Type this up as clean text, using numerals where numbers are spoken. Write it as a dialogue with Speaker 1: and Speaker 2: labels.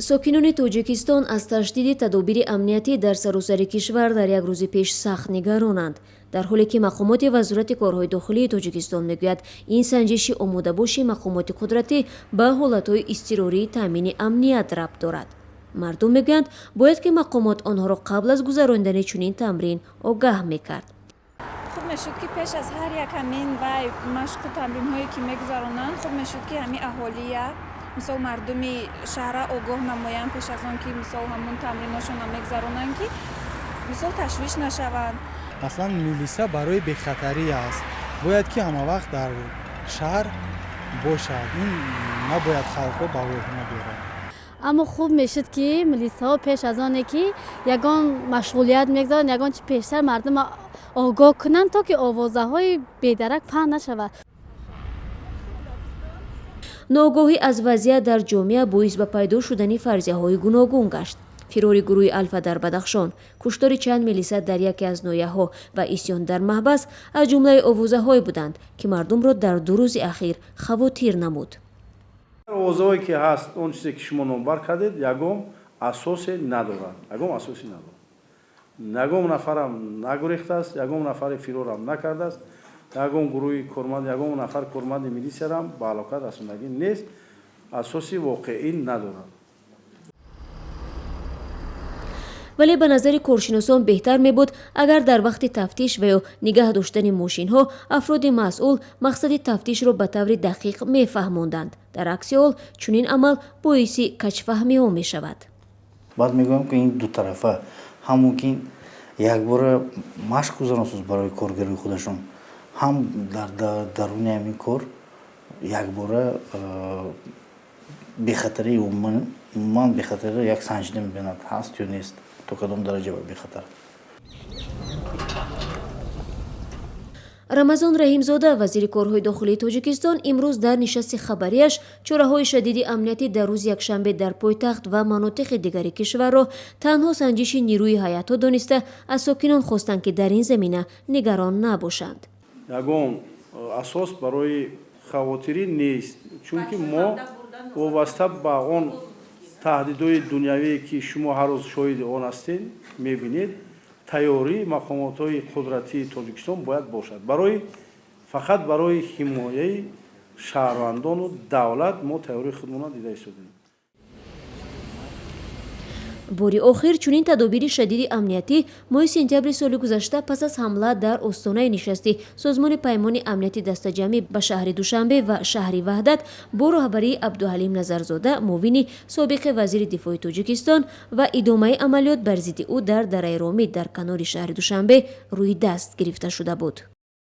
Speaker 1: Сокинони Тоҷикистон аз ташдиди тадобири амниятӣ дар саросари кишвар дар як рӯзи пеш сахт нигаронанд, дар ҳоле ки мақомоти Вазорати корҳои дохилии Тоҷикистон мегӯяд, ин санҷиши омодабоши мақомоти қудратӣ ба ҳолатҳои изтирории таъмини амният рабт дорад. Мардум мегӯянд, бояд ки мақомот онҳоро қабл аз гузаронидани чунин тамрин огаҳ мекард.
Speaker 2: Хуб мешуд, ки пеш аз ҳар як ҳамин вай машқу тамринҳое ки мегузаронанд, хуб мешуд, ки ҳамин аҳолия, мисол мардуми шаҳра огоҳ намоянд пеш аз он ки мисол ҳамун тамриношонро мегузаронанд, ки мисол ташвиш нашаванд.
Speaker 3: Аслан милиса барои бехатарӣ аст, бояд ки ҳамавақт дар шаҳр бошад. Ин набояд халқро ба воҳима биёрад.
Speaker 4: Аммо хуб мешуд, ки милисаҳо пеш аз оне ки ягон машғулият мегузаранд, ягон чи, пештар мардумро огоҳ кунанд, то ки овозаҳои бедарак паҳн нашавад.
Speaker 1: Ноогоҳӣ аз вазъият дар ҷомеа боис ба пайдо шудани фарзияҳои гуногун гашт. Фирори гурӯҳи Алфа дар Бадахшон, куштори чанд милиса дар яке аз ноҳияҳо ва исьён дар маҳбас аз ҷумлаи овозаҳое буданд, ки мардумро дар 2 рӯзи ахир хавотир намуд.
Speaker 5: Овозаҳое ки ҳаст, он чизе ки шумо номбар кардед, ягон асосе надорад, ягон асосе надорад. Ягон нафарам нагурехтааст, ягон нафаре фирорам накардааст, ягон гурӯҳи корманд, ягон нафар корманди милисиярам ба ҳалокат расондагӣ нест, асоси воқеӣ надорад.
Speaker 1: Вале ба назари коршиносон беҳтар мебуд, агар дар вақти тафтиш ва ё нигаҳ доштани мошинҳо афроди масъул мақсади тафтишро ба таври дақиқ мефаҳмонданд. Дар акси ҳол чунин амал боиси каҷфаҳмиҳо мешавад.
Speaker 6: Баъд мегӯям, ки ин дутарафа ҳам мумкин якбора машқ гузаронсоз барои коргарои худашон, ҳам дар даруни ҳамин кор якбора бехатарии умуман бехатариро як санҷида мебинад, ҳаст ё нест, то кадом дараҷа бехатар.
Speaker 1: Рамазон Раҳимзода, вазири корҳои дохилии Тоҷикистон, имрӯз дар нишасти хабарияш чораҳои шадиди амниятӣ дар рӯзи якшанбе дар пойтахт ва манотиқи дигари кишварро танҳо санҷиши нерӯи ҳаятҳо дониста, аз сокинон хостанд, ки дар ин замина нигарон набошанд.
Speaker 5: Ягон асос барои хавотирӣ нест, чунки мо вобаста ба он таҳдидҳои дунявие, ки шумо ҳар рӯз шоҳиди он ҳастед, мебинед, тайёрии мақомотҳои қудратии Тоҷикистон бояд бошад. Фақат барои ҳимояи шаҳрвандону давлат мо тайёрии худмонро дида истодем.
Speaker 1: Бори охир чунин тадобири шадиди амниятӣ моҳи сентябри соли гузашта пас аз ҳамла дар остонаи нишасти Созмони Паймони Амнияти Дастаҷамъӣ ба шаҳри Душанбе ва шаҳри Ваҳдат бо роҳбарии Абдуҳалим Назарзода, муовини собиқи вазири дифои Тоҷикистон, ва идомаи амалиёт бар зидди ӯ дар дараи Ромид дар канори шаҳри Душанбе рӯи даст гирифта шуда буд.